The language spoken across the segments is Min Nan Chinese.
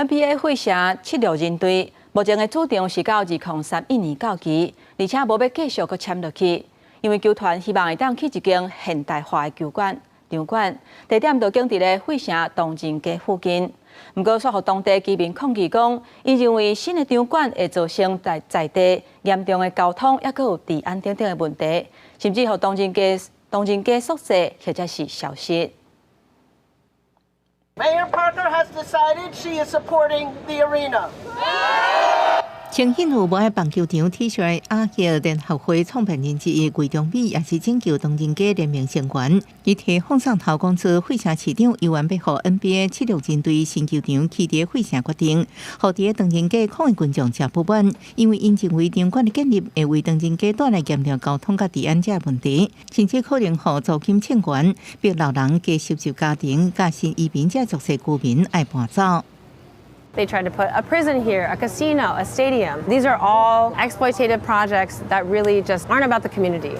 NBA 費城七六人隊目前的主場是到2031年到期，而且無欲繼續閣簽落去，因為球團希望會當起一間現代化的球館場館，地點就揀佇咧費城唐人街附近。毋過，煞予當地居民抗議講，𪜶認為新的場館會造成在在地嚴重的交通，抑閣有治安等等的問題，甚至予唐人街宿舍或者是消失。 Mayor Parker has decided she is supporting the arena. 穿印有無愛棒球場 T 恤阿協聯合會創辦人之一魏忠美，也是拯救唐人街聯盟成員。伊提放上頭講出，費城市長猶原欲予 NBA 七六人隊新球場起佇費城決定，予佇唐人街抗議群眾誠不滿，因為𪜶認為場館的建立會為唐人街帶來嚴重交通佮治安這問題，甚至可能予租金衝懸，逼老人、低收入家庭、佮新移民這弱勢居民愛搬走。 They tried to put a prison here, a casino, a stadium. These are all exploitative projects that really just aren't about the community.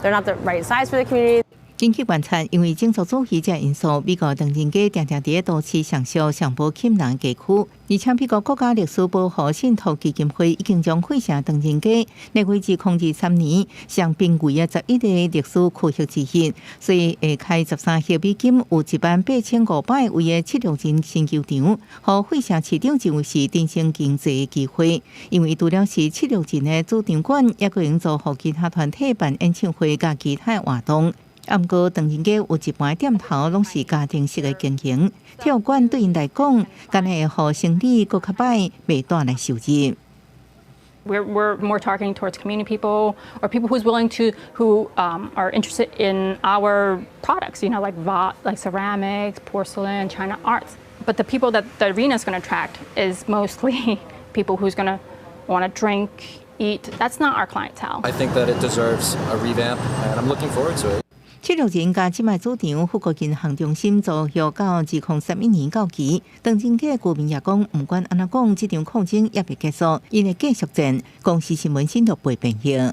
They're not the right size for the community. 根據觀察，因為種族主義這因素，美國唐人街定定佇都市上俗上無吸引人地區，而且美國國家歷史保護信託基金會已經將費城唐人街列為2023年上瀕危的11個歷史區域之一，所以會開13億美金，有18,500位的七六人新球場，予費城市長認為是振興經濟的機會，因為除了是七六人的主場館，也閣用做予其他團體辦演唱會佮其他活動。毋過，唐人街有一半店頭攏是家庭式的經營，體育館對𪜶來講，敢若會予生理閣較䆀，袂帶來收入。 We're more targeting towards community people or people who are interested in our products, like ceramics, porcelain, China arts. But the people that the arena is going to attract is mostly people who's going to want to drink, eat. That's not our clientele. I think that it deserves a revamp, and I'm looking forward to it. 七六人佮這擺主場富國銀行中心租約到2031年到期，唐人街居民也講，毋管按怎講，這場抗爭猶未結束，𪜶會繼續戰。公視新聞新錄報編譯。